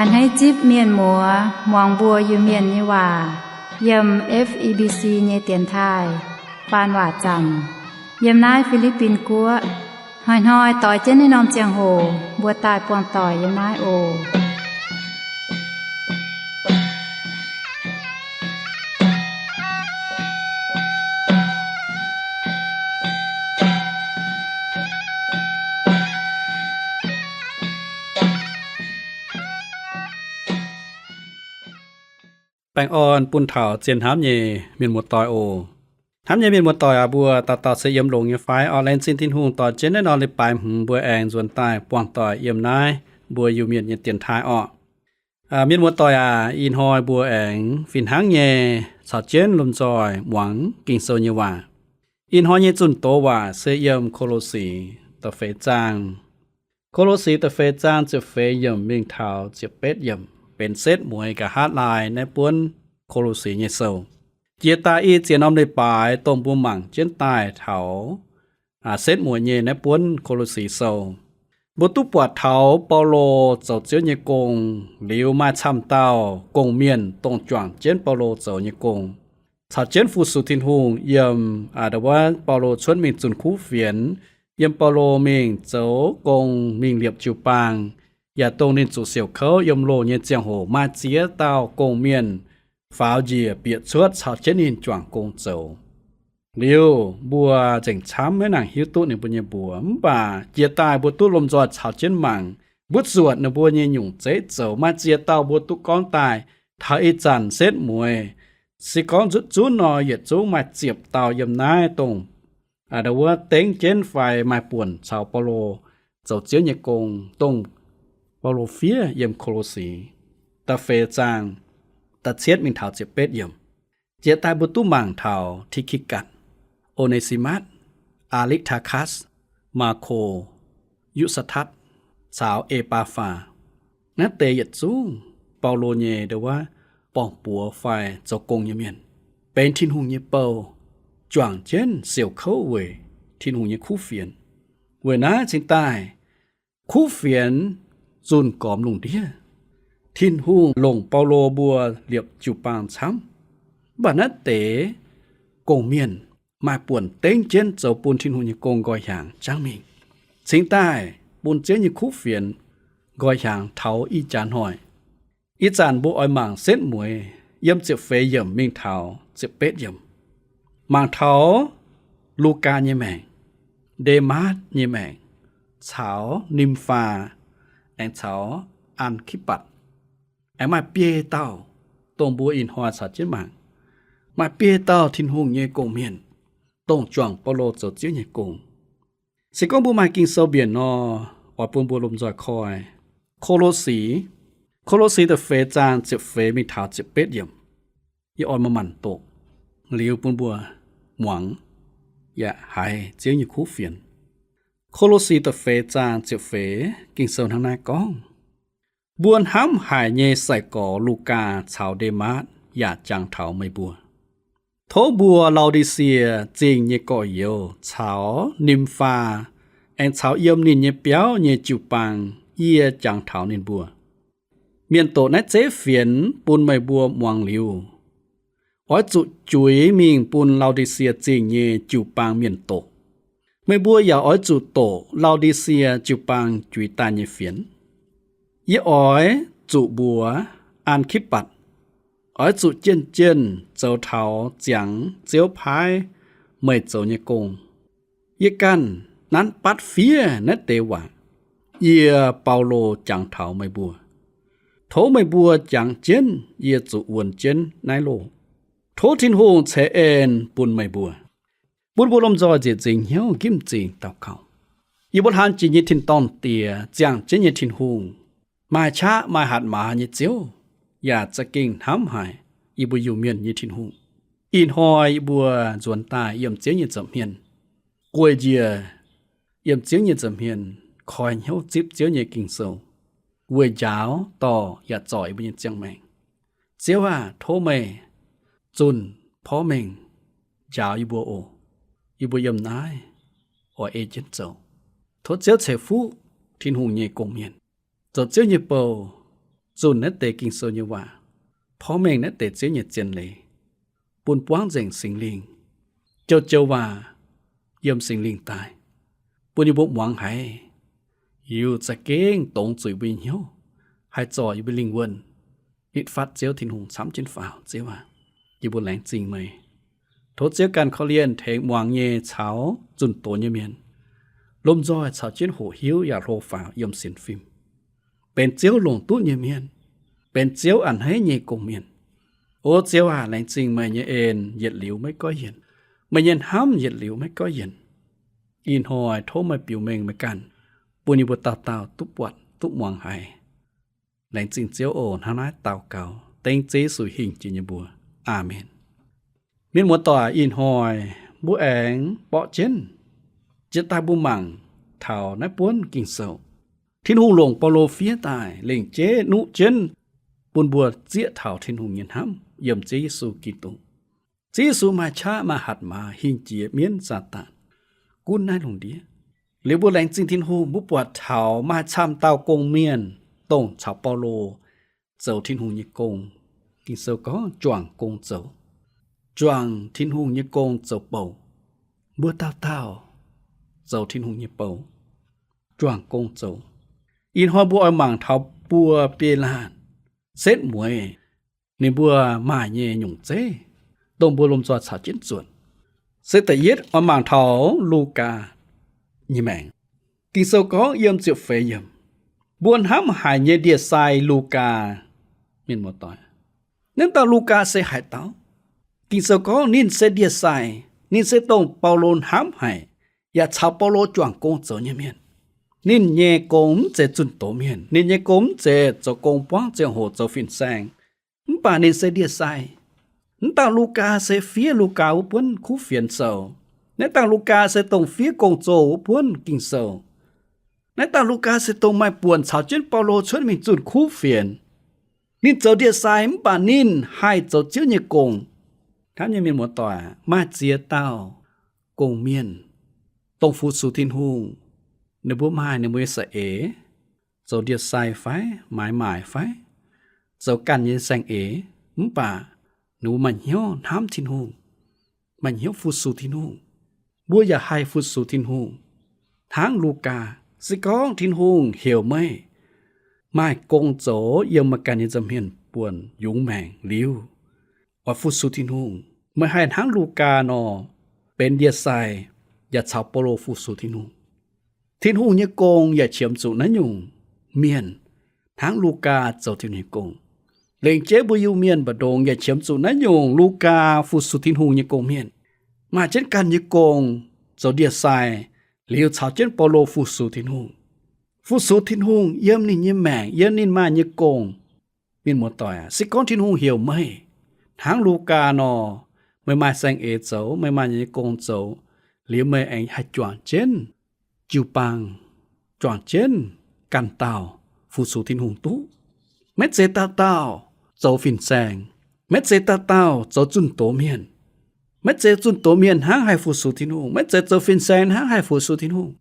Hneiv zipv mienh muoz muangx mbuo Iu-Mienh nyei waac yiem F E B C nyei dienx taaih faan waac zaamc yiem naaiv Fi^li^bin Guoqv. Hnoi-hnoi doix jienv naaiv norm ziangh hoc mbuo daaih buangh doic yiem naaiv oc. Baengh orn bun taux zien hnamv nyei mienh muoz-doic oc. Hnamv nyei mienh muoz-doic aac, mbuo dauh dauh se yiem longx nyei fai? Oc, laengz zingh Tin-Hungh dorh jienv naaiv norm leiz-baaix hmz mbuo aengx nzuonx daaih buangh doic yiem naaiv mbuo Iu-Mienh nyei dienx taaih orqc. Mienh muoz-doic aac, ih hnoi mbuo aengx fih hnangv nyei caux jienv lomh nzoih muangx Ging-Sou nyei waac. Ih hnoi nyei zunh doz waac se yiem Ko^lo^si da'feix zaang. Ko^lo^si da'feix zaang ziepc feix yiemc mingh taux ziepc betv yiemc benx setv mueiz nqa'haav laai naaiv buonv Ko^lo^si nyei sou. Jiex daaih i ziex norm leiz-baaix dongh mbuo mangc jienv daaih taux setv mueiz nyei naaiv buonv Ko^lo^si sou, mbuo duqv buatc taux Baulo zoux Ziouv nyei gong liuz maaih camv dauh gong-mienh dongh juangc jienv Baulo zoux nyei gong, caux jienv fu-sux Tin-Hungh yiem, aa, ndau wuov Baulo cuotv mingh zunh kuv fienx, yiem Baulo mingh zoux gong mingh liepc jiu-baang, yaac dongh ninh zuqc siouc kouv yiem loh nyei ziangh hoc maaih ziex dauh gong-mienh faaux njiec bieqc cuotv caux jienv ninh juangc gong zoux. Liuz mbuo nzengc camv maiv nangc hiuv duqv ninh mbuo nyei mbuox, mv baac jiex daaih mbuo duqv lomh nzoih caux jienv mangc, mbuo zuotc ninh mbuo nyei nyungc zeiv zoux. Maaih ziex dauh mbuo duqv gorngv daaih taux ih zanc setv mueiz, se gorngv nzutv zunv nor, yietc zungv maaih ziepc dauh yiem naaiv dongh, aa, ndau wuov dengv jienv fai maaih buonc caux Baulo zoux Ziouv nyei gong, dongh Baulo fiev yiem Ko^lo^si da'feix zaang da'cietv mingh taux ziepc betv yiemc. Jiex daaih mbuo duqv mangc taux Ti^ki^gatc, O^ne^si^matv, Aa^likv^taa^katv, Maako, Yutv^saa^tatv, caux E^baa^faa. Naaiv deix yietc zungv Baulo nyei ndau wuov borng-buoz fai zoux gong nyei mienh, benx Tin-Hungh nyei bou, juangc jienv siouc kouv weic Tin-Hungh nyei kuv fienx. Weic naaiv cingx daaih kuv fienx zunh gormx lungh ndiev. Tin-Hungh longc Baulo mbuo liepc jiu-baang camv. Mv baac naaiv deix gong-mienh maaih buonc dengv jienv zoux bun Tin-Hungh nyei gong nqoi hiaangx jangv mingh, cingx daaih bun Ziouv nyei kuv fienx nqoi hiaangx taux ih jaax hnoi. Ih zanc mbuo oix mangc setv mueiz yiem ziepc feix yiemc mingh taux ziepc betv yiemc. Mangc taux Lugaa nyei maengc, Ndematv nyei maengc, caux Nimfaa, aengx caux An^ki^batc. Aengx maaih biei dauh dongh mbuo ih hnoi caux jienv mangc. Maaih biei dauh Tin-Hungh nyei gong-mienh, dongh juangc Baulo zoux Ziouv nyei gong. Se gorngv mbuo maaih Ging-Sou mbienc nor, oix bun mbuo lomh nzoih koi Ko^lo^si, Ko^lo^si da'feix zaang ziepc feix mingh taux ziepc betv yiemc. Yie oix manc-manc doqc liuz bun mbuo muangx yaac haiz Ziouv nyei kuv fienx. Ko^lo^si da'feix zaang ziepc feix Ging-Sou hnangv naaiv gorngv, mbuo hnamv haic nyei sai-gorx Lugaa caux Ndematv yaac jangx taux meih mbuo. Tov mbuo Lau^di^sie Zingh nyei gorx-youz caux Nimfaa aengx caux yiem ninh nyei biauv nyei jiu-baang yie jangx taux ninh mbuo. Mienh doqc naaiv zeiv fienx bun meih mbuo muangx liuz, oix zuqc juix mingh bun Lau^di^sie Zingh nyei jiu-baang mienh doqc. Meih mbuo yaac oix zuqc doqc Lau^di^sie jiu-baang juix daaih nyei fienx. Yie oix zuqc mbuox An^ki^batc, oix zuqc jienh jienh zoux taux ziangx Ziouv paaiv meih zoux nyei gong. Yie ganh nanv batv fiev naaiv deix waac, yie, Baulo, jangx taux meih mbuo. Tov meih mbuo jangx jienv yie zuqc wuonx jienv naaiv loh. Tov Tin-Hungh ceix en bun meih mbuo. Bun mbuo lomh nzoih nzieqc nzingx hnyouv nqimv zingh daux gaux. Yie mbuo hlan jiex nyei tin-dorngh Diex, ziangh jienv nyei Tin-Hungh, maaih qaqv maaih hatc maaz nyei Ziouv, yaac za'gengh hnamv haic yie mbuo Iu-Mienh nyei Tin-Hungh. Ih hnoi yie mbuo nzuonx daaih yiem Ziouv nyei nza'hmien, gueic njiec yiem Ziouv nyei nza'hmien, koi hnyouv zipv Ziouv nyei Ging-Sou, weic njaaux dorh yaac zorc yie mbuo nyei ziangh maengc. Ziouv aah! Tov meih zunh porv mengh njaaux yie mbuo oc. Yie mbuo yiem naaiv oix ei jienv zoux. Tov Ziouv ceix fuqv Tin-Hungh nyei gong-mienh, zoux Ziouv nyei bou, zunh naaiv deix Ging-Sou nyei waac, porv mengh naaiv deix Ziouv nyei zien leiz, bun buangv nzengc Singx Lingh, joux-joux waac yiem Singx Lingh daaih, bun yie mbuo muangx haiz, liuz za'gengh dongz zuqc yie mbuo nyei hnyouv, haih zorc yie mbuo lingh wuonh nitv fatv Ziouv Tin-Hungh camv jienv faaux. Ziouv aac, yie mbuo laengz zingh meih. Tov Ziouv ganh korv-lienh tengx muangx nyei caux zunh doz nyei mienh, lomh nzoih caux jienv hoqc hiuv yaac hlo faaux yiem sienx fim, benx Ziouv longc duqv nyei mienh, benx Ziouv a'hneiv nyei gong-mienh. O Ziouv aac, laengz zingh meih nyei en yietc liuz maiv goiv yienc, meih nyei hnamv yietc liuz maiv goiv yienc. Ih hnoi tov meih biux mengh meih ganh, bun yie mbuo dauh dauh duqv buatc duqv muangx haiz. Laengz zingh Ziouv oc. Hnangv naaiv daux gaux dengv Ziouv Yesu hingh jiex nyei mbuox. Aamen. Mienh muoz-doic, ih hnoi mbuo aengx borqv jienv, jiex daaih mbuo mangc taux naaiv buonv Ging-Sou. Tin-Hungh longc Baulo fiev daaih lengc jeiv nuqv jienv bun mbuo zieqv taux Tin-Hungh nyei hnamv yiem Ziouv Yesu Giduc. Ziouv Yesu maaih qaqv maaih hatc maaz hingh jiex mienv Saadaan gunv naaiv lungh ndiev. Liuz mbuo laengz zingh Tin-Hungh, mbuo buatc taux maaih camv dauh gong-mienh dongh caux Baulo zoux Tin-Hungh nyei gong. Ging-Sou gorngv juangc gong zoux, juangc Tin-Hungh nyei gong zoux bouc. Mbuo dauh dauh zoux Tin-Hungh nyei bouc, juangc gong zoux. Ih hnoi mbuo oix mangc taux buo biei laanh setv mueiz ninh mbuo maaih nyei nyungc zeiv, dongh mbuo lomh nzoih caux jienv zuotc. Se da'yietv oix mangc taux Lugaa nyei maengc. Ging-Sou gorngv yiem ziepc feix yiemc, mbuo hnamv haic nyei ndie-sai Lugaa. Mienh muoz-doic, naaiv dauh Lugaa se haaix dauh? Ging-Sou gorngv ninh se ndie-sai, ninh se dongh Baulo hnamv haic, yaac caux Baulo juangc gong zoux nyei mienh. Ninh nyei gong mv zeiz zunh doz mienh, ninh nyei gong mv zeiz zoux gong buangv ziangh hoc zoux fin-saeng, mv baac ninh se ndie-sai. Naaiv dauh Lugaa se fiev Lugaa wuov buonv kuv fienx sou. Naaiv dauh Lugaa se dongh fiev gong-zoh wuov buonv Ging-Sou. Naaiv dauh Lugaa se dongh maaih buonc caux jienv Baulo cuotv mingh zunh kuv fienx. Ninh zoux ndie-sai mv baac ninh haih zoux Ziouv nyei gong. Hnamv nyei mienh muoz-doic, maaih ziex dauh gong-mienh dongh fu-sux Tin-Hungh, ninh mbuo maaih ninh mbuo nyei saeng-eix, zoux ndie-sai fai, maaiz maaic fai, zoux ganh nyei saeng-eix, mv baac ninh mbuo maaih hnyouv hnamv Tin-Hungh, maaih hnyouv fu-sux Tin-Hungh. Mbuo yaac haih fu-sux Tin-Hungh hnangv Lugaa. Se gorngv Tin-Hungh heuc meih maaih gong zoux yiem meih ganh nyei nza'hmien buonc yungz maengc liuz, oix fu-sux Tin-Hungh, meih haih hnangv Lugaa nor, benx ndie-sai yaac caux Baulo fu-sux Tin-Hungh. Tin-Hungh nyei gong yaac qiemx zuqc naaiv nyungc mienh hnangv Lugaa zoux Tin-Hungh nyei gong. Lengc jeiv mbuo Iu-Mienh mbu'ndongx yaac qiemx zuqc naaiv nyungc Lugaa fu-sux Tin-Hungh nyei gong-mienh, maaih jienv ganh nyei gong zoux ndie-sai liuz caux jienv Baulo fu-sux Tin-Hungh. Fu-sux Tin-Hungh yiem ninh nyei maengc, yiem ninh maaih nyei gong. Mienh muoz-doic aac, se gorngv Tin-Hungh heuc meih hnangv Lugaa nor, meih maaih saeng-eix zoux, meih maaih nyei gong zoux, liuz meih aengx haih juangc jienv jiu-baang, juangc jienv ganh dauh fu-sux Tin-Hungh duqv. Maiv zeiz dauh dauh zoux fin-saeng, maiv zeiz dauh dauh zoux zunh doz mienh, maiv zeiz zunh doz mienh hnangv haih fu-sux Tin-Hungh, maiv zeiz zoux fin-saeng hnangv haih fu-sux Tin-Hungh.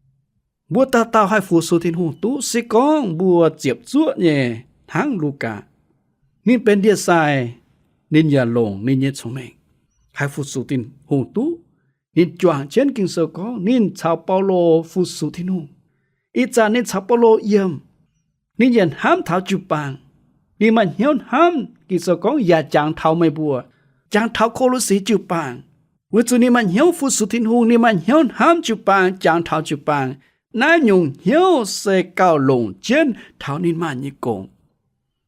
Mbuo dauh dauh haih fu-sux Tin-Hungh duqv se gorngv mbuo ziepc zuoqv nyei hnangv Lugaa. Ninh benx ndie-sai, ninh yaac longc ninh nyei cong-mengh haih fu-sux Tin-Hungh duqv. Ninh juangc jienv Ging-Sou gorngv ninh caux Baulo fu-sux Tin-Hungh. Ih zanc ninh caux Baulo yiem, ninh yaac hnamv taux jiu-baang. Ninh maaih hnyouv hnamv, Ging-Sou gorngv yaac jangx taux meih mbuo, jangx taux Ko^lo^si jiu-baang. Weic zuqc ninh maaih hnyouv fu-sux Tin-Hungh, ninh maaih hnyouv hnamv jiu-baang, jangx taux jiu-baang. Naaiv nyungc hnyouv se gauh longc jienv taux ninh maaih nyei gong.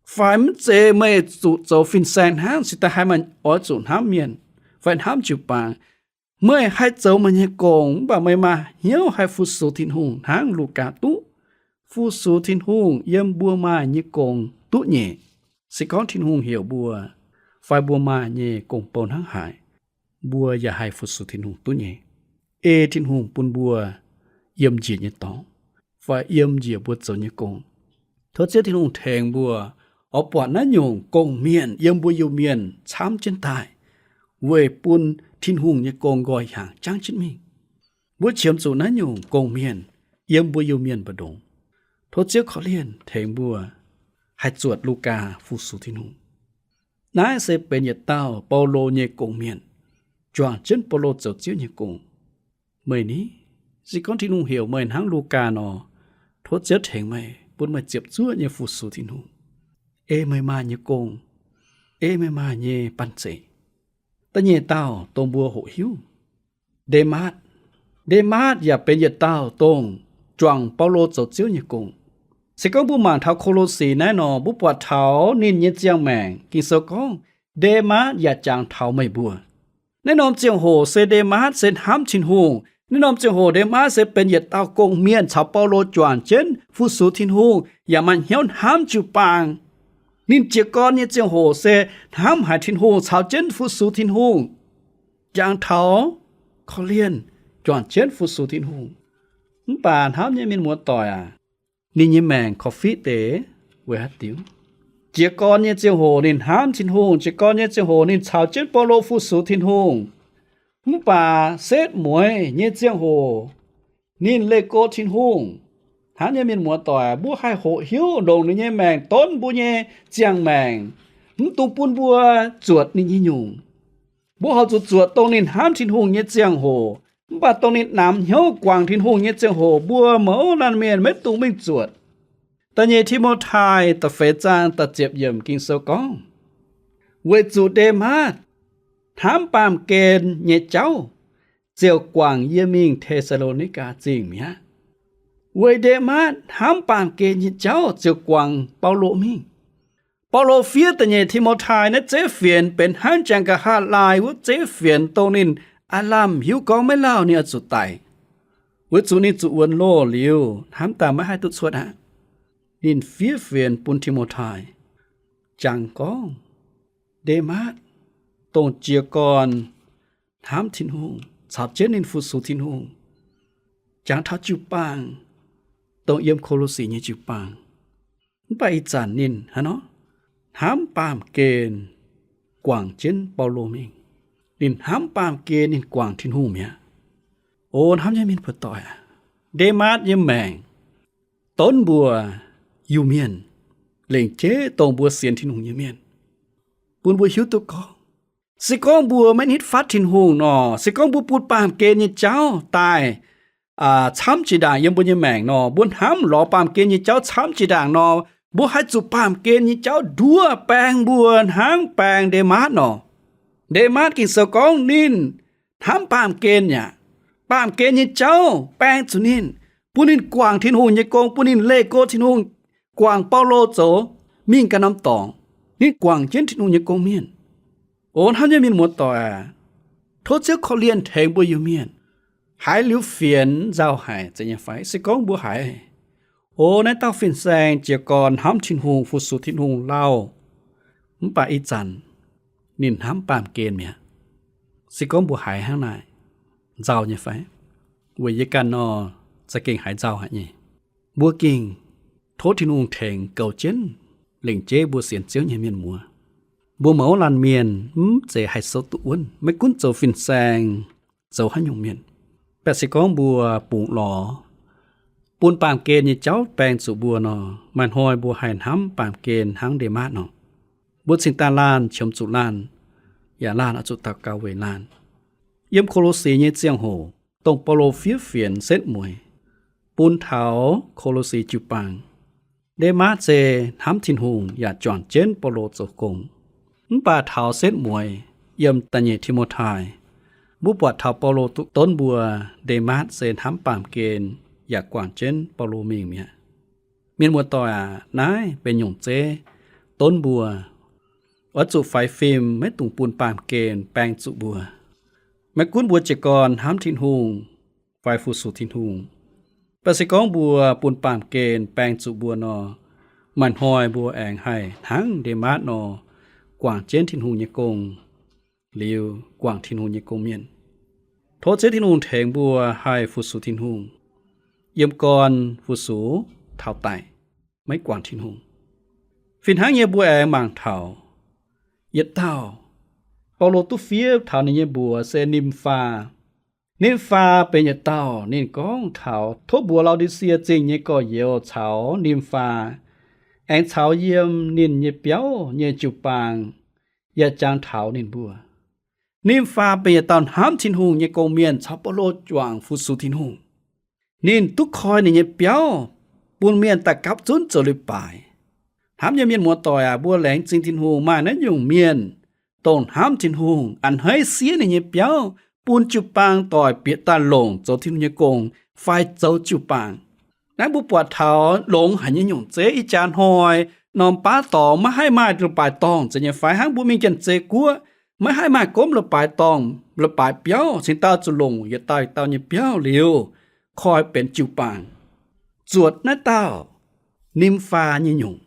Fai mv zeiz meih zuqc zoux fin-saeng hnangv, cingx daaih haih maaih oix zuqc hnamv mienh fai hnamv jiu-baang. Meih haih zoux meih nyei gong, mv baac meih maaih hnyouv haih fu-sux Tin-Hungh hnangv Lugaa duqv. Fu-sux Tin-Hungh yiem mbuo maaih nyei gong duqv nyei. Se gorngv Tin-Hungh heuc mbuo, fai mbuo maaih nyei gong-bou hnangv haaix, mbuo yaac haih fu-sux Tin-Hungh duqv nyei. Ei Tin-Hungh bun mbuo yiem njiec nyei dorngx, fai yiem njiec mbuo zoux nyei gong. Tov Ziouv Tin-Hungh tengx mbuo oix buatc naaiv nyungc gong-mienh yiem mbuo Iu-Mienh camv jienv daaih, weic bun Tin-Hungh nyei gong nqoi hnyangx jangv jienv mingh. Mbuo qiemx zuqc naaiv nyungc gong-mienh yiem mbuo Iu-Mienh mbu'ndongx. Tov Ziouv korv-lienh tengx mbuo, haih zuotc Lugaa fu-sux Tin-Hungh. Naaiv se benx yietc dauh Baulo nyei gong-mienh, juangc jienv Baulo zoux Ziouv nyei gong. Meih ni, se gorngv Tin-Hungh heuc meih hnangv Lugaa nor, tov Ziouv tengx meih, bun meih ziepc zuoqv nyei fu-sux Tin-Hungh, ei meih maaih nyei gong, ei meih maaih nyei banh zeic. Da'nyeic dauh dongh mbuo hoqc hiuv, Ndematv. Ndematv yaac benx yietc dauh dongh juangc Baulo zoux Ziouv nyei gong. Se gorngv mbuo mangc taux Ko^lo^si naaiv nor, mbuo buatc taux ninh nyei ziangh maengc. Ging-Sou gorngv, Ndematv yaac jangx taux meih mbuo. Naaiv norm ziangh hoc se Ndematv se hnamv Tin-Hungh. Naaiv norm ziangh hoc Ndematv se benx yietc dauh gong-mienh caux Baulo juangc jienv fu-sux Tin-Hungh, yaac maaih hnyouv hnamv jiu-baang. Ninh jiez gorn nyei ziangh hoc se hnamv haic Tin-Hungh, caux jienv fu-sux Tin-Hungh, jangx taux korv-lienh, juangc jienv fu-sux Tin-Hungh. Mv baac hnamv nyei mienh muoz-doic aac, ninh nyei maengc korv-fiqv deix weic haaix diuc? Jiez gorn nyei ziangh hoc ninh hnamv Tin-Hungh, jiez gorn nyei ziangh hoc ninh caux jienv Baulo fu-sux Tin-Hungh. Mv baac setv mueiz nyei ziangh hoc ninh leih go Tin-Hungh. Hnamv nyei mienh muoz-doic, mbuo haih hoqc hiuv longc ninh nyei maengc, donv mbuo nyei ziangh maengc, mv dungx bun mbuo zuotc ninh nyei nyungc. Mbuo horpc zuqc zuotc dongh ninh hnamv Tin-Hungh nyei ziangh hoc. Mv baac dongh ninh namx hnyouv guangc Tin-Hungh nyei ziangh hoc, mbuo mouz laanh mienh maiv dungx mingh zuotc. Da'nyeic Ti^mo^tai da'feix zaang da'ziepc yiemc Ging-Sou gorngv, Weic zuqc Ndematv hnamv baamh gen nyei jauv ziouc guangc yie mingh Te^saa^lo^ni^gaa Zingh mi'aqv. Weic Ndematv hnamv baamh gen nyei jauv ziouc guangc Baulo mingh. Baulo fiev da'nyeic Ti^mo^tai naaiv zeiv fienx benx hnangv jangx nqa'haav laai wuov zeiv fienx, dongh ninh aav lamh hiuv gorngv maiv lauh ninh oix zuqc daic, weic zuqc ninh zuqc wuonx loh liuz hnamv daaih maiv haih duqv cuotv aqv. Ninh fiev fienx bun Ti^mo^tai, jangx gorngv Ndematv dongh jiez gorn hnamv Tin-Hungh, caux jienv ninh fu-sux Tin-Hungh, jangx taux jiu-baang, dongh yiem Ko^lo^si nyei jiu-baang. Mv baac ih zanc ninh hnangv nor hnamv baamh gen guangc jienv Baulo mingh. Ninh hnamv baamh gen ninh guangc Tin-Hungh mi'aqv. O hnamv nyei mienh muoz-doic aac, Ndematv nyei maengc donv mbuo Iu-Mienh, lengc jeiv dongh mbuo sienx Tin-Hungh nyei mienh, bun mbuo hiuv duqv gorngv, se gorngv mbuo maiv nitv fatv Tin-Hungh nor, se gorngv mbuo bun baamh gen nyei jauv daaih camv jiex ndaangc yiem mbuo nyei maengc nor, mbuo hnamv lorz baamh gen nyei jauv camv jiex ndaangc nor, mbuo haih zuqc baamh gen nyei jauv nduov baeng mbuo hnangv baeng Ndematv nor. Ndematv Ging-Sou gorngv ninh hnamv baamh gen aqv. Baamh gen nyei jauv baeng zuqc ninh, bun ninh guangc Tin-Hungh nyei gong, bun ninh leih go Tin-Hungh, guangc Baulo zoux mingh ganh norm dorngx. Ninh guangc jienv Tin-Hungh nyei gong-mienh. O hnamv nyei mienh muoz-doic aac, tov Ziouv korv-lienh tengx mbuo Iu-Mienh. Haiz liuz fienx nzauh haic zeiz nyei fai? Se gorngv mbuo haiz, o naaiv dauh fin-saeng jiez gorn hnamv Tin-Hungh, fu-sux Tin-Hungh lauh, mv baac ih zanc ninh hnamv baamh gen mi'aqv. Se gorngv mbuo haiz hnangv naaic, nzauh nyei fai? Weic yie ganh nor, za'gengh haiz nzauh haic nyei. Mbuo gengh tov Tin-Hungh tengx goux jienv lengc jeiv mbuo sienx Ziouv nyei mienh muoz. Mbuo mouz laanh mienh mv zeiz haih souv duqv wuonv, maiv gunv zoux fin-saeng, zoux haaix nyungc mienh. Mv baac se gorngv mbuo bungx lorz bun baamh gen nyei jauv baeng zuqc mbuo nor, maaih hnoi mbuo haih hnamv baamh gen hnangv Ndematv nor. Mbuo cingx daaih laanh qiemx zuqc laanh, yaac laanh oix zuqc daux gaux weic laanh. Yiem Ko^lo^si nyei ziangh hoc, dongh Baulo fiev fienx setv mueiz bun taux Ko^lo^si jiu-baang, Ndematv se hnamv Tin-Hungh yaac juangc jienv Baulo zoux gong. Mv baac taux setv mueiz yiem da'nyeic Ti^mo^tai, mbuo buatc taux Baulo duqv donv mbuo, Ndematv se hnamv baamh gen yaac guangc jienv Baulo mingh mi'aqv. Mienh muoz-doic aac, naaiv benx nyungc zeiv donv mbuo oix zuqc faix fim, maiv dungx bun baamh gen baeng zuqc mbuo. Maiv gunv mbuo jiez gorn hnamv Tin-Hungh fai fu-sux Tin-Hungh, mv baac se gorngv mbuo bun baamh gen baeng zuqc mbuo nor, maaih hnoi mbuo aengx haih hnangv Ndematv nor, guangc jienv Tin-Hungh nyei gong, liuz guangc Tin-Hungh nyei gong-mienh. Tov Ziouv Tin-Hungh tengx mbuo haih fu-sux Tin-Hungh, yiem gorn fu-sux taux daic, maiv guangc Tin-Hungh. Fih hnangv nyei mbuo aengx mangc taux yietc dauh Baulo duqv fiev taux ninh nyei mbuox se Nimfaa. Nimfaa benx yietc dauh ninh gorngv taux tov mbuox Lao^di^sie Zingh nyei gorx-youz caux Nimfaa, aengx caux yiem ninh nyei biauv nyei jiu-baang yaac jangx taux ninh mbuo. Nimh^faa benx yietc dauh hnamv Tin-Hungh nyei gong-mienh caux Baulo juangc fu-sux Tin-Hungh. Ninh duqv koi ninh nyei biauv bun mienh daaih gapv zunv zoux leiz-baaix. Hnamv nyei mienh muoz-doic aac, mbuo laengz zingh Tin-Hungh maaih naaiv nyungc mienh, dongh hnamv Tin-Hungh, a'hneiv siev ninh nyei biauv bun jiu-baang doic bieqc daaih longc zoux Tin-Hungh nyei gong fai zoux jiu-baang. Naaiv mbuo buatc taux longx haic nyei nyungc zeiv. Ih jaax hnoi norm baav dorngx maiv haih maaih leiz-baaix dorngh zeiz nyei fai? Hnangv mbuo mingh Janx-Zei Guoqv, maiv haih maaih gomv leiz-baaix dorngh, leiz-baaix biauv, cingx daaih zuqc longc yietc dauh yietc dauh nyei biauv liuz koi benx jiu-baang. Zuotc naaiv dauh Nimh^faa nyei nyungc.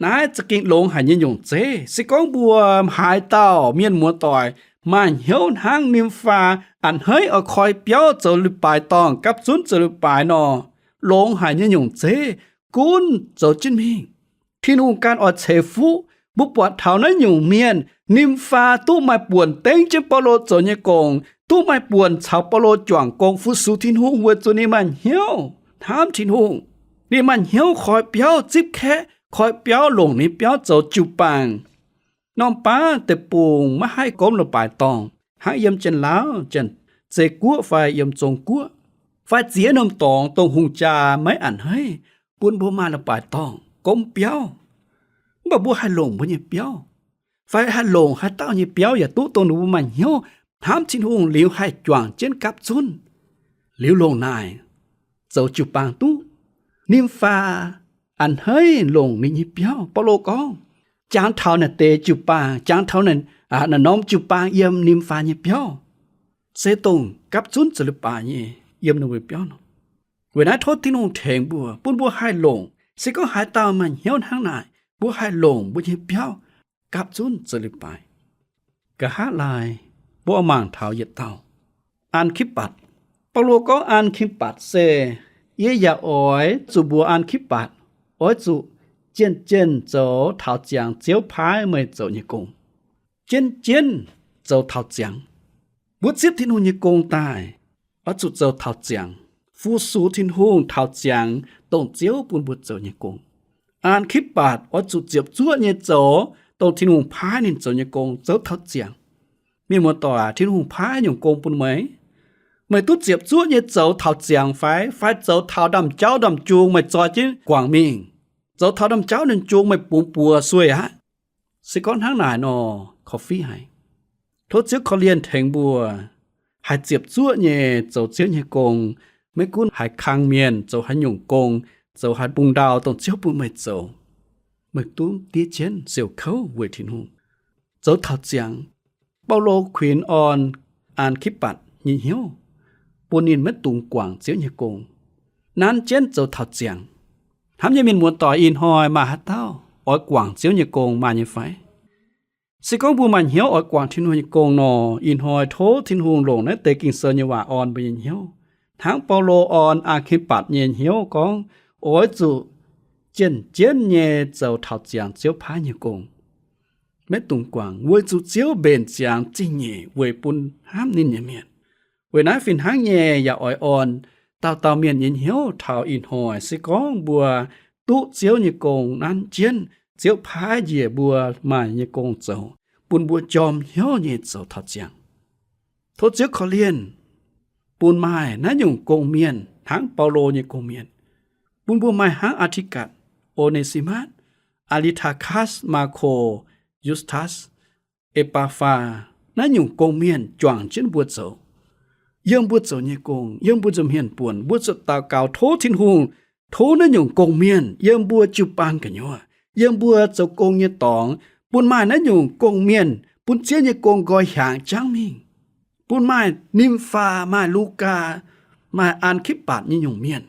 Naaiv za'gengh longx haic nyei nyungc zeiv. Se gorngv mbuo haaix dauh mienh muoz-doic maaih hnyouv hnangv Nimh^faa, a'hneiv oix koi biauv zoux leiz-baaix dorngh, gapv zunv zoux leiz-baaix nor, longx haic nyei nyungc zeiv gunv zoux jienv mingh. Tin-Hungh ganh oix ceix fuqv. Mbuo buatc taux naaiv nyungc mienh, Nimh^faa duqv maaih buonc dengv jienv Baulo zoux nyei gong, duqv maaih buonc caux Baulo juangc gong fu-sux Tin-Hungh weic zuqc ninh maaih hnyouv hnamv Tin-Hungh. Ninh maaih hnyouv koi biauv zipv kaeqv, koi biauv longc ninh biauv zoux jiu-baang. Norm baav deic-bung maiv haih gomv leiz-baaix dorngh hnangv yiem Janx-Laauv, Janx-Zei Guoqv fai yiem Zong Guoqv, fai ziex norm dorngx dongh hungh jaa maiv a'hneiv bun mbuo maaih leiz-baaix dorngh gomv biauv. Mv baac mbuo haih longc mbuo nyei biauv, fai haih longc haaix dauh nyei biauv yaac duqv, dongh ninh mbuo maaih hnyouv hnamv Tin-Hungh liuz haih juangc jienv gapv zunv, liuz longc naaic zoux jiu-baang duqv. Nimh^faa a'hneiv longc ninh nyei biauv. Baulo gorngv, jangx taux naaic deix jiu-baang, jangx taux naaic, naaic norm jiu-baang yiem Nimh^faa nyei biauv, se dongh gapv zunv zoux leiz-baaix nyei yiem ninh mbuo biauv nor. Weic naaiv tov Tin-Hungh tengx mbuo, bun mbuo haih longc. Se gorngv haaix dauh maaih hnyouv hnangv naaic, mbuo haih longc mbuo nyei biauv gapv zunv zoux leiz-baaix. Nqa'haav laai mbuo oix mangc taux yietc dauh, An^kipv^batc. Baulo gorngv An^kipv^batc se, yie yaac oix zuqc mbuox An^kipv^batc, oix zuqc jienh jienh zoux taux ziangx Ziouv paaiv meih zoux nyei gong. Jienv jienv zoux taux ziangx. Mbuo zipv Tin-Hungh nyei gong daaih, oix zuqc zoux taux ziangx, fu-sux Tin-Hungh taux ziangx dongh Ziouv bun mbuo zoux nyei gong. An^kipv^batc oix zuqc ziepc zuoqv nyei zoux dongh Tin-Hungh paaiv ninh zoux nyei gong zoux taux ziangx. Mienh muoz-doic aac, Tin-Hungh paaiv nyungc gong bun meih, meih duqv ziepc zuoqv nyei zoux taux ziangx fai, fai zoux taux ndaamv-jauv ndaamv-jung meih zoi jienv guangc mingh? Zoux taux ndaamv-jauv ndaamv-jung meih bungx buoz sueih aqv. Se gorngv hnangv naaic nor, korv-fiqv haic. Tov Ziouv korv-lienh tengx mbuo haih ziepc zuoqv nyei zoux Ziouv nyei gong, maiv gunv haaix kang mienh zoux haaix nyungc gong, zoux haaix bung ndau dongh Ziouv bun meih zoux, meih duqv diev jienv siouc kouv weic Tin-Hungh, zoux taux ziangx. Baulo kuinx orn An^kipv^batc nyei hnyouv, bun ninh maiv dungx guangc Ziouv nyei gong, nanv jienv zoux taux ziangx. Hnamv nyei mienh muoz-doic, ih hnoi maaih haaix dauh oix guangc Ziouv nyei gong maaih nyei fai? Se gorngv mbuo maaih hnyouv oix guangc Tin-Hungh nyei gong nor, ih hnoi tov Tin-Hungh longc naaiv deix Ging-Sou nyei waac orn mbuo nyei hnyouv, hnangv Baulo orn An^kipv^batc nyei hnyouv gorngv, oix zuqc jienh-jienv nyei zoux taux ziangx Ziouv paaiv nyei gong. Maiv dungx guangc, weic zuqc Ziouv mbenc ziangx zingh nyeic weic bun hnamv ninh nyei mienh. Weic naaiv fih hnangv nyei yaac oix orn dauh dauh mienh nyei hnyouv taux ih hnoi, se gorngv mbuo duqv Ziouv nyei gong nanv jienv, Ziouv paaiv njiec mbuo maaih nyei gong zoux, bun mbuo njormh hnyouv nyei zoux taux ziangx. Tov Ziouv korv-lienh bun maaih naaiv nyungc gong-mienh hnangv Baulo nyei gong-mienh, bun mbuo maaih hnangv Aa^ti^gatc, O^ne^si^matv, Aa^li^taa^katv, Maako, Yus^tatv, E^paa^faa, naaiv nyungc gong-mienh juangc jienv mbuo zoux. Yiem mbuo zoux nyei gong, yiem mbuo nza'hmien buonc, mbuo zuqc daux gaux tov Tin-Hungh, tov naaiv nyungc gong-mienh yiem mbuo jiu-baang gu'nyuoz, yiem mbuo zoux gong nyei dorngx, bun maaih naaiv nyungc gong-mienh bun Ziouv nyei gong nqoi hiaangx jangv mingh, bun maaih Nimh^faa, maaih Lugaa, maaih An^kipv^batc nyei nyungc mienh.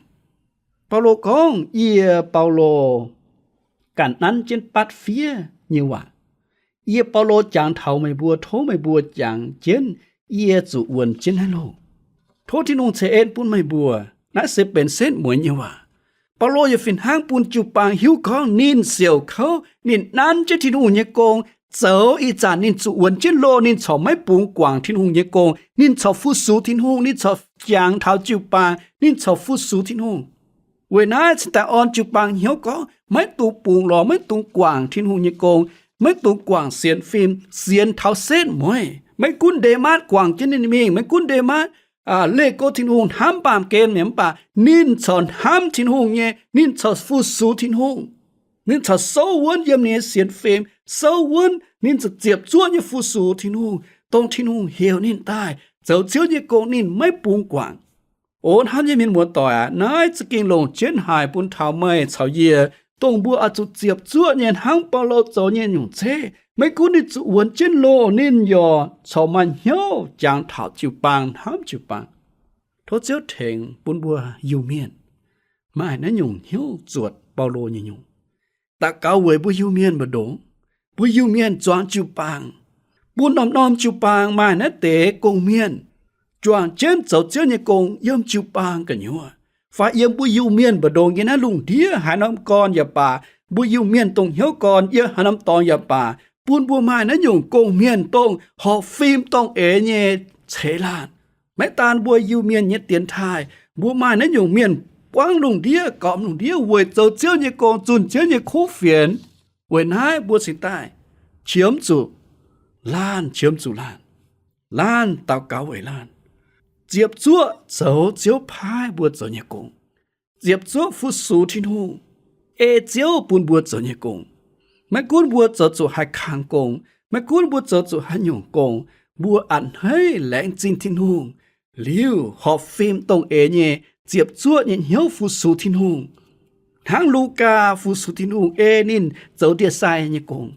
Baulo gorngv, yie, Baulo, ganh nanv jienv batv fiev nyei waac. Yie, Baulo, jangx taux meih mbuo, tov meih mbuo jangx jienv, yie zuqc wuonx jienv naaiv loh. Tov Tin-Hungh ceix en bun meih mbuo. Naaiv se benx setv mueiz nyei waac. Baulo yaac fih hnangv bun jiu-baang hiuv gorngv ninh siouc kouv, ninh nanv jienv Tin-Hungh nyei gong zoux. Ih zanc ninh zuqc wuonx jienv loh, ninh corc maiv bungx guangc Tin-Hungh nyei gong. Ninh corc fu-sux Tin-Hungh, ninh corc jangx taux jiu-baang, ninh corc fu-sux Tin-Hungh. Weic naaiv cingx daaih orn jiu-baang hnyouv gorngv, maiv dungx bungx lorz, maiv dungx guangc Tin-Hungh nyei gong, maiv dungx guangc sienx fim, sienx taux setv mueiz. Maiv gunv Ndeqc^matv guangc jienv ninh mingh, maiv gunv Ndeqc^matv leih go Tin-Hungh hnamv baamh gen mienh mv baac ninh corc hnamv Tin-Hungh nyei, ninh corc fu-sux Tin-Hungh. Ninh corc souv wuonv yiem ninh nyei sienx fim, souv wuonv ninh ziepc zuoqv nyei fu-sux Tin-Hungh, dongh Tin-Hungh heuc ninh daaih zoux Ziouv nyei gong ninh maiv bungx guangc. O hnamv nyei mienh muoz-doic aac, naaiv za'gengh longc jienv haic bun taux meih caux yie, dongh mbuo oix zuqc ziepc zuoqv nyei hnangv Baulo zoux nyei nyungc ceqv. Maiv gunv ninh zuqc wuonx jienv loh, ninh yaac corc maaih hnyouv jangx taux jiu-baang, hnamv jiu-baang. Tov Ziouv tengx bun mbuo Iu-Mienh maaih naaiv nyungc hnyouv zuotc Baulo nyei nyungc. Daux gaux weic mbuo Iu-Mienh mbu'ndongx, mbuo Iu-Mienh zuangx jiu-baang, bun norm-norm jiu-baang maaih naaiv deix gong-mienh juangc jienv zoux Ziouv nyei gong yiem jiu-baang gu'nyuoz, fai yiem mbuo Iu-Mienh mbu'ndongx nyei naaiv lungh ndiev haaix norm gorn yaac baac, mbuo Iu-Mienh dongh hnyouv gorn yiem haaix norm dorngx yaac baac, bun mbuo maaih naaiv nyungc gong-mienh dongh horpc fim dongh eix nyei ceix laanh. Maiv daan mbuo Iu-Mienh nyei dienx taaih, mbuo maaih naaiv nyungc mienh buangv lungh ndiev, gormx lungh ndiev weic zoux Ziouv nyei gong, zunh Ziouv nyei kuv fienx. Weic naaiv mbuo cingx daaih qiemx zuqc laanh, qiemx zuqc laanh, laanh daux gaux weic laanh, ziepc zuoqv zoux Ziouv paaiv mbuo zoux nyei gong, ziepc zuoqv fu-sux Tin-Hungh, ei Ziouv bun mbuo zoux nyei gong. Maiv gunv mbuo zoux zuqc haaix kang gong, maiv gunv mbuo zoux zuqc haaix nyungc gong, mbuo a'hneiv laengz zingh Tin-Hungh liuz, horpc fim dongh eix nyei ziepc zuoqv nyei hnyouv fu-sux Tin-Hungh, hnangv Lugaa fu-sux Tin-Hungh ei ninh zoux ndie-sai nyei gong,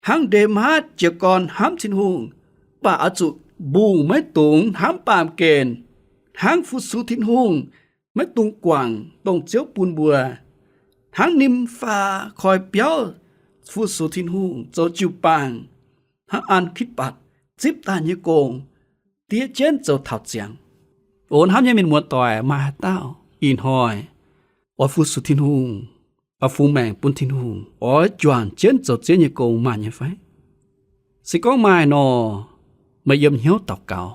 hnangv Ndeqc^matv jiez gorn hnamv Tin-Hungh, mv baac oix zuqc mbungh maiv dungx hnamv baamh gen, hnangv fu-sux Tin-Hungh maiv dungx guangc dongh Ziouv bun mbuo, hnangv Nimfaa koi biauv fu-sux Tin-Hungh zoux jiu-baang, hnangv An^kitv^mbatc zipv daaih nyei gong, diev jienv zoux taux ziangx. O hnamv nyei mienh muoz-doic, maaih haaix dauh ih hnoi oix fu-sux Tin-Hungh, oix fungx maengc bun Tin-Hungh, oix juangc jienv zoux Ziouv nyei gong maaih nyei fai? Se gorngv maaih nor, meih yiem hnyouv daux gaux,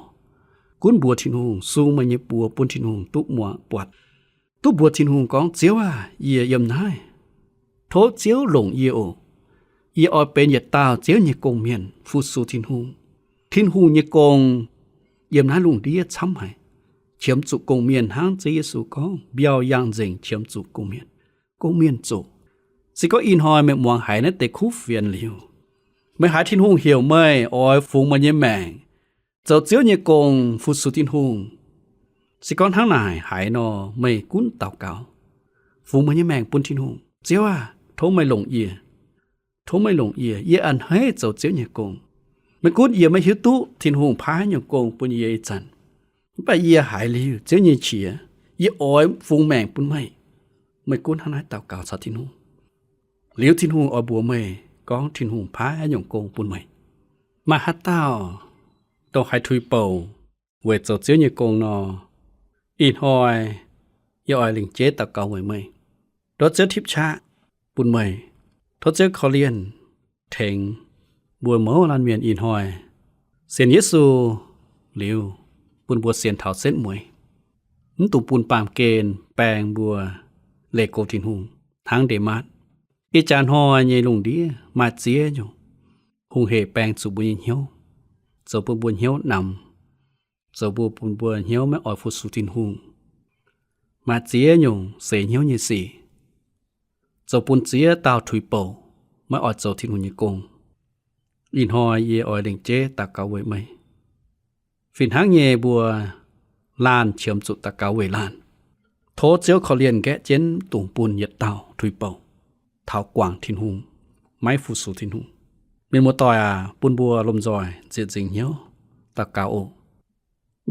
gunv mbuox Tin-Hungh, sung meih nyei buoz bun Tin-Hungh duqv muangx buatc, duqv mbuox Tin-Hungh gorngv, Ziouv aah! Yie yiem naaiv. Tov Ziouv longc yie oc. Yie oix benx yietc dauh Ziouv nyei gong-mienh fu-sux Tin-Hungh. Tin-Hungh nyei gong yiem naaiv lungh ndiev camv haic. Qiemx zuqc gong-mienh hnangv Ziouv Yesu gorngv, mbiauh yangh nzengc qiemx zuqc gong-mienh. Gong-mienh zoqc. Se gorngv ih hnoi meih muangx haiz naaiv deix kuv fienx liuz, meih haiz Tin-Hungh heuc meih oix fungx meih nyei maengc zoux Ziouv nyei gong fu-sux Tin-Hungh. Se gorngv hnangv naaic haiz nor, meih gunv daux gaux, fungx meih nyei maengc bun Tin-Hungh. Ziouv aah! Tov meih longc yie. Tov meih longc yie. Yie a'hneiv zoux Ziouv nyei gong. Maiv gunv yie maiv hiuv duqv Tin-Hungh paaiv haaix nyungc gong bun yie ih zanc, mv baac yie haiz liuz Ziouv nyei qiex, yie oix fungx maengc bun meih. Meih gunv hnangv naaiv daux gaux caux Tin-Hungh. Liuz Tin-Hungh oix mbuox meih gorngv Tin-Hungh paaiv haaix nyungc gong bun meih. Maaih haaix dauh dongh haiz tuix bouc weic zoux Ziouv nyei gong nor, ih hnoi yie oix lingc jeiv daux gaux weic meih. Tov Ziouv tipv qaqv bun meih. Tov Ziouv korv-lienh tengx mbuo mouz laanh mienh ih hnoi sienx Yesu liuz, bun mbuo sienx taux setv mueiz, mv dungx bun baamh gen baeng mbuo leih go Tin-Hungh hnangv Ndeqc^matv. Ih jaax hnoi nyei lungh ndiev maaih ziex nyungc hungh hec baeng zuqc mbuo nyei hnyouv, zoux bun mbuo hnyouv namx, zoux mbuo, bun mbuo hnyouv maiv oix fu-sux Tin-Hungh. Maaih ziex nyungc seix hnyouv nyei sic, zoux bun ziex dauh tuix bouc, maiv oix zoux Tin-Hungh nyei gong. Ih hnoi yie oix lingc jeiv daux gaux weic meih. Fih hnangv nyei mbuo laanh qiemx zuqc daux gaux weic laanh. Tov Ziouv korv-lienh nqaeqv jienv dungx bun yietc dauh tuix bouc taux guangc Tin-Hungh, maiv fu-sux Tin-Hungh. Mienh muoz-doic aac, bun mbuo lomh nzoih ziepc nzingc hnyouv daux gaux oc.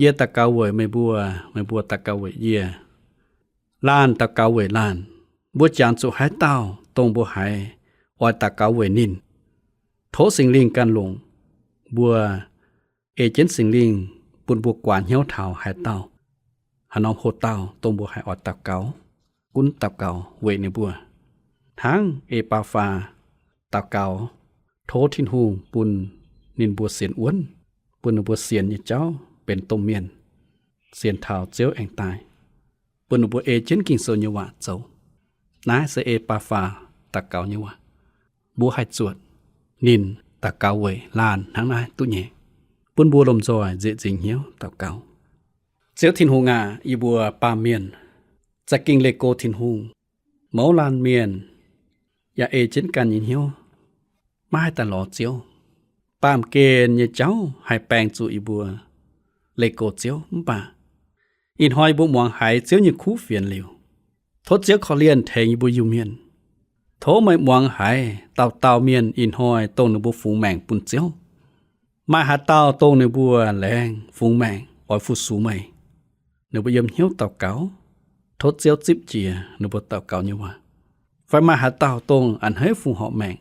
Yie daux gaux weic meih mbuo, meih mbuo daux gaux weic yie. Laanh daux gaux weic laanh. Mbuo jangx zuqc haaix dauh dongh mbuo haiz oix daux gaux weic ninh, tov Singx Lingh ganh longc mbuo, ei jienv Singx Lingh bun mbuo guaax hnyouv taux haaix dauh, haaix norm hoc dauh dongh mbuo haiz oix daux gaux, gunv daux gaux weic ninh mbuo. Hnangv E^baa^faa daux gaux, tov Tin-Hungh bun ninh mbuo sienx wuonv, bun ninh mbuo sienx nyei jauv benx domh mienh, sienx taux Ziouv aengx daaih. bun ninh mbuo ei jienv Ging-Sou nyei waac zoux. Naaiv se E^baa^faa daux gaux nyei waac. Mbuo haih zuotc ninh daux gaux weic laanh hnangv naaiv duqv nyei, bun mbuo lomh nzoih nzieqc nzingc hnyouv daux gaux. Ziouv Tin-Hungh aac, yie mbuo baamh mienh za'gengh leih go Tin-Hungh. Mouz laanh mienh yaac ei jienv ganh nyei hnyouv maiv haih daaih lorz Ziouv. Baamh gen nyei jauv haih baeng zuqc yie mbuo leih go Ziouv, mv baac ih hnoi yie mbuo muangx haiz Ziouv nyei kuv fienx liuz, tov Ziouv korv-lienh tengx yie mbuo Iu-Mienh. Tov meih muangx haiz dauh dauh mienh ih hnoi dongh ninh mbuo fungx maengc bun Ziouv. Maaih haaix dauh dongh ninh mbuo laengz fungx maengc oix fu-sux meih, ninh mbuo yiem hnyouv daux gaux, tov Ziouv zipv jiex ninh mbuo daux gaux nyei waac. Fai maaih haaix dauh dongh a'hneiv fungx horpc maengc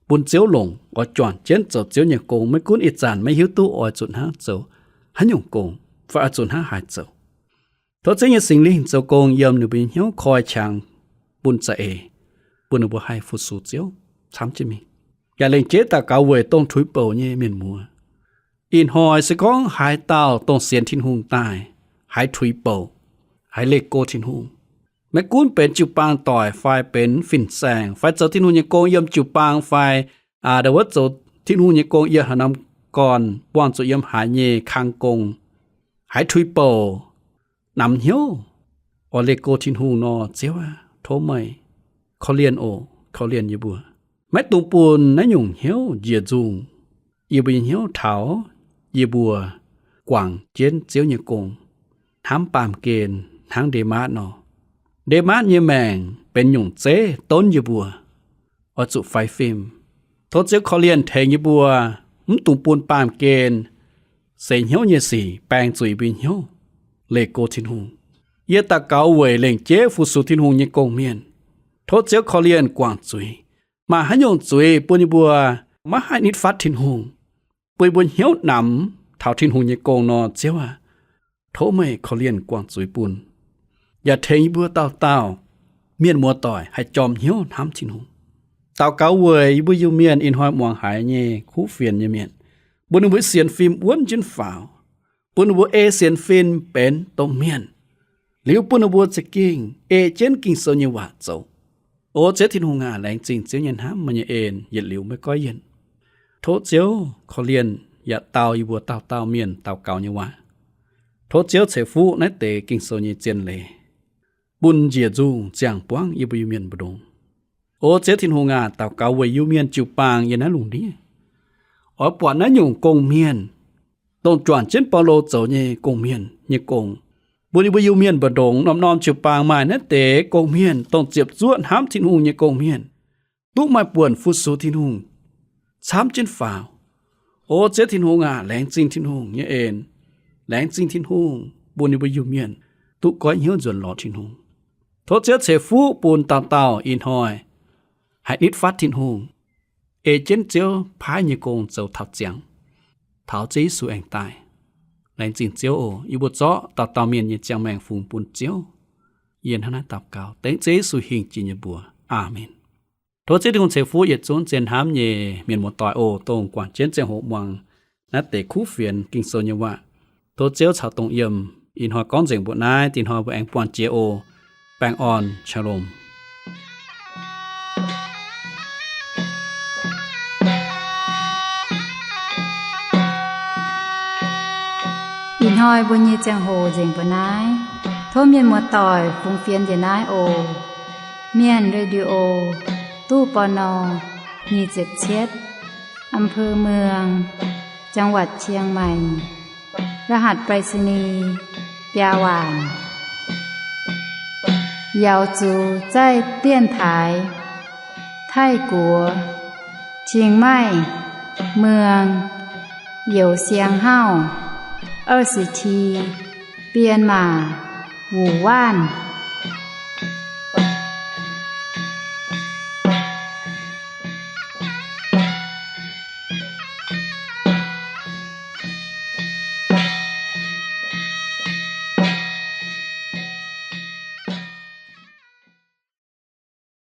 bun Ziouv longc, oix juangc jienv zoux Ziouv nyei gong, maiv gunv ih zanc maiv hiuv duqv oix zuqc hnangv zoux haaix nyungc gong, fai oix zuqc hnangv haaix zoux. Tov Ziouv nyei Singx Lingh zoux gong yiem ninh mbuo nyei hnyouv koi qangx bun za'eix, bun ninh mbuo haih fu-sux Ziouv camv jienv mingh. Yaac lengc jeiv daux gaux weic dongh tuix bouc nyei mienh muoz. Ih hnoi se gorngv haaix dauh dongh sienx Tin-Hungh daaih, haiz tuix bouc, haiz leih go Tin-Hungh, maiv gunv benx jiu-baang doic fai benx fin-saeng fai zoux Tin-Hungh nyei gong yiem jiu-baang fai ndau wuov zoux Tin-Hungh nyei gong yiem haaix norm gorn, buangh zuqc yiem haaix nyei kang gong, haiz tuix bouc, namx hnyouv oix leih go Tin-Hungh nor, Ziouv aac, tov meih korv-lienh oc, korv-lienh yie mbuo. Maiv dungx bun naaiv nyungc hnyouv njiec nzungh yie mbuo nyei hnyouv taux yie mbuo guangc jienv Ziouv nyei gong, hnamv baamh gen hnangv Ndematv nor. Ndematv nyei maengc benx nyungc zeiv donv yie mbuo oix zuqc faix fim. Tov Ziouv korv-lienh tengx yie mbuo, mv dungx bun baamh gen seix hnyouv nyei sic baeng zuqc yie mbuo nyei hnyouv leih go Tin-Hungh. Yie daux gaux weic lengc jeiv fu-sux Tin-Hungh nyei gong-mienh. Tov Ziouv korv-lienh guangc zuiz. Maaih haaix nyungc zuiz bun yie mbuo maiv haih nitv fatv Tin-Hungh, bun yie mbuo hnyouv namx taux Tin-Hungh nyei gong nor, Ziouv aac, tov meih korv-lienh guangc zuiz bun, yaac tengx yie mbuo dauh dauh mienh muoz-doic haih jorm hnyouv hnamv Tin-Hungh. Daux gaux weic yie mbuo Iu-Mienh ih hnoi muangx haiz nyei kuv fienx nyei mienh, bun ninh mbuo sienx fim wuonv jienv faaux, bun ninh mbuo ei sienx fim benx domh mienh, liuz bun ninh mbuo za'gengh ei jienv Ging-Sou nyei waac zoux. O Ziouv Tin-Hungh aac, laengz zingh Ziouv nyei hnamv, meih nyei en yietc liuz maiv goiv yienh. Tov Ziouv korv-lienh yaac dau yie mbuo dauh dauh mienh daux gaux nyei waac. Tov Ziouv ceix fuqv naaiv deix Ging-Sou nyei zien leiz, bun njiec nzungh ziangh buangv yie mbuo Iu-Mienh mbu'ndongx. O Ziouv Tin-Hungh aac, daux gaux weic Iu-Mienh jiu-baang yiem naaiv lungh ndiev, oix buatc naaiv nyungc gong-mienh, dongh juangc jienv Baulo zoux nyei gong-mienh nyei gong, bun yie mbuo Iu-Mienh mbu'ndongx norm-norm jiu-baang maaih naaiv deix gong-mienh, dongh ziepc zuoqv hnamv Tin-Hungh nyei gong-mienh, duqv maaih buonc fu-sux Tin-Hungh camv jienv faaux. O Ziouv Tin-Hungh aac, laengz zingh Tin-Hungh nyei en. Laengz zingh Tin-Hungh bun yie mbuo Iu-Mienh duqv goiv hnyouv nzuonx lorz Tin-Hungh. Tov Ziouv ceix fuqv bun dauh dauh ih hnoi haih nitv fatv Tin-Hungh, ei jienv Ziouv paaiv nyei gong zoux taux ziangx, taux Ziouv Yesu aengx daaih. Laengz zingh Ziouv oc. Yie mbuo zorqv dauh dauh mienh nyei ziangh maengc fungx bun Ziouv. Yie hnangv naaiv daux gaux dengv Ziouv Yesu hingh jiex nyei mbuox. Aamen. Tov Ziouv Tin-Hungh ceix fuqv yietc zungv zien hnamv nyei mienh muoz-doic oc, dongh guangc jienv ziangh hoc muangx naaiv deix kuv fienx Ging-Sou nyei waac. Tov Ziouv caux dongh yiem. Ih hnoi gorngv nzengc mbuo naaiv, dinh hnoi mbuo aengx buangh jiex oc. Baengh orn, shalom. Ih hnoi mbuo nyei ziangh hoc nzengc mbuo naaiv. Tov mienh muoz-doic fungx fienx njiec naaiv oc. Mienh Radio, ตู้ ปณ. nyic ziepc cietv, อำเภอเมือง จังหวัดเชียงใหม่ รหัสไปรษณีย์ biaa waanc. 瑶族在电台 泰国 Chiang Mai เมือง Yeu Siang Hau, 二十七, 编码 Wu Wan.